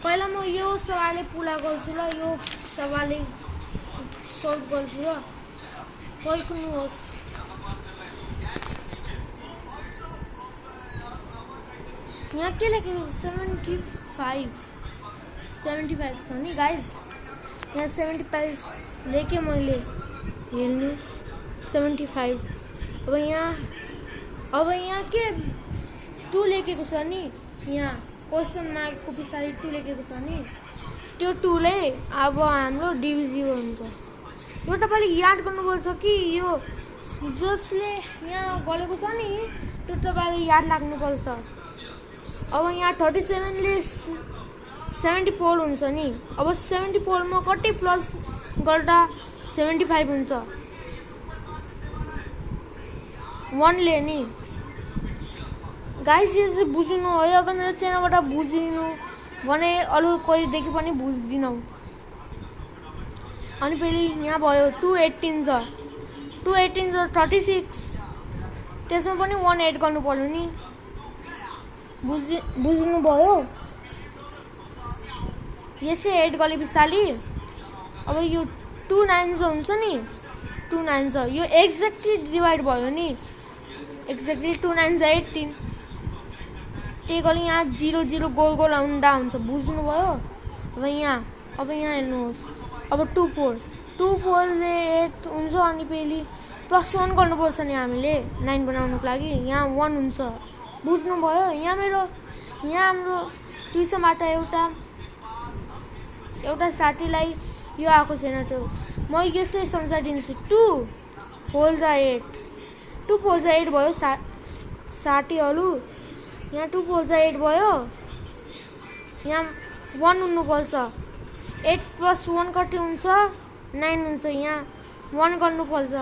पहिला म यो सवालले पुरा गर्छु ल, यो सवालले सल्भ गर्छु ल। पर्खिनुहोस्। यहाँ के लेखेको छ? 75 छ नि गाइज। यहाँ 75 लेखेँ मैले, हेर्नुहोस् 75। अब यहाँ के 2 लेखेको छ नि, यहाँ क्वेसन मार्कको पछाडि 2 लेखेको छ नि, त्यो 2 ले अब हाम्रो डिभिजिबल हुन्छ। यो तपाईँले याद गर्नुपर्छ कि यो जसले यहाँ गरेको छ नि त्यो तपाईँले याद राख्नुपर्छ। अब यहाँ 37 ले 74 हुन्छ नि। अब 74 मा कति प्लस गर्दा 75 हुन्छ? 1 ले नि। गाइस यो चाहिँ बुझ्नु हो। अगर मेरो च्यानलबाट बुझिनु भने अरू कोही देखि पनि बुझ्दिनौ। अनि फेरि यहाँ भयो 218 छ। 218 36, त्यसमा पनि 1 एड गर्नु पर्यो नि। बुझ्नु भयो? यसै एड गरे पछाडि अब यो 2 9 हुन्छ नि, 2 9 यो एक्ज्याक्टली डिभाइड भयो नि। एक्ज्याक्टली 2 9 18। त्यही गरी यहाँ 0 0 गोल गोल आउँदा हुन्छ। बुझ्नु भयो? अब यहाँ हेर्नुहोस्। अब 2 4 ले 8 हुन्छ। अनि फेरि +1 गर्नुपर्छ नि हामीले 9 बनाउनुको लागि। यहाँ 1 हुन्छ। बुझ्नु भयो? यहाँ हाम्रो ट्युसनबाट एउटा साथीलाई यो आएको छैन थियो। म यसै सम्झाइदिन्छु। 2 4 8 2 4 8 भयो साथीहरू। यहाँ 2 4 8 भयो। यहाँ 1 हुनुपर्छ। 8 + 1 कति हुन्छ? 9 हुन्छ। यहाँ 1 गर्नुपर्छ।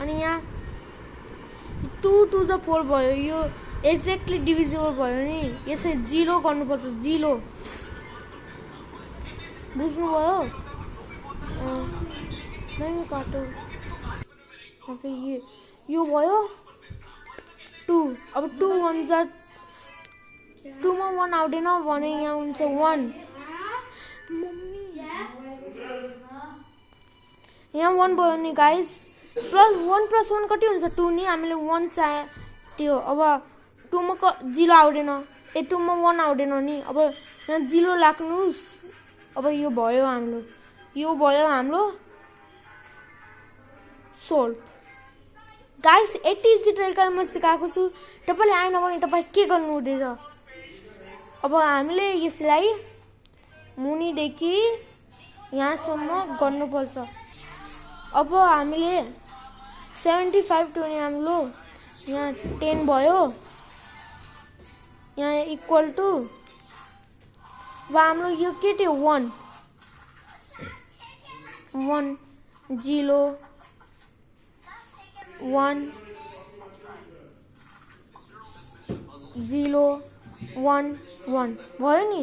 अनि यहाँ 2 2 4 भयो। यो एक्ज्याक्टली डिभिजिबल भयो नि। यसै 0 गर्नुपर्छ। 0 बुझ्नु भयो? नहीं काटो। यो भयो 2। अब 2 1 जा 2 मा 1 आउँदैन भने यहाँ हुन्छ 1। यहाँ 1 भयो नि गाइस। +1 + 1 कति हुन्छ? 2 नि। हामीले 1 चाहियो। अब 2 मा 0 आउँदैन। 2 मा 1 आउँदैन नि। अब यहाँ 0 राख्नुस्। अब यो भयो हाम्रो सोल्भ। गाइस यति डिटेलमा म सिकाएको छु। तपाईले आएन भने तपाई के गर्नु हुँदैछ? अब हामीले यसलाई मुनिदेखि यहाँसम्म गर्नुपर्छ। अब हामीले 75 टु हाम्रो यहाँ 10 भयो। यहाँ इक्वल टु अब हाम्रो यो के थियो? 1 0 1 0 1 1 भयो नि।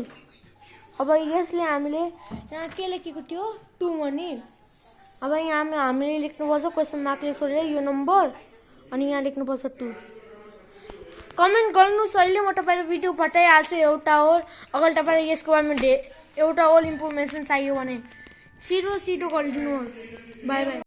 अब यसले हामीले यहाँ के लेखेको थियो? 2 मा नि। अब यहाँ हामीले लेख्नुपर्छ क्वेसन मार्कले सोधेर यो नम्बर। अनि यहाँ लेख्नुपर्छ 2। कमेन्ट गर्नुहोस्। अहिले म तपाईलाई भिडियो पठाइहाल्छु एउटा और। अगर तपाईलाई यसको बारेमा एउटा और इन्फर्मेसन चाहियो भने छिटो गरिदिनुहोस्। By by.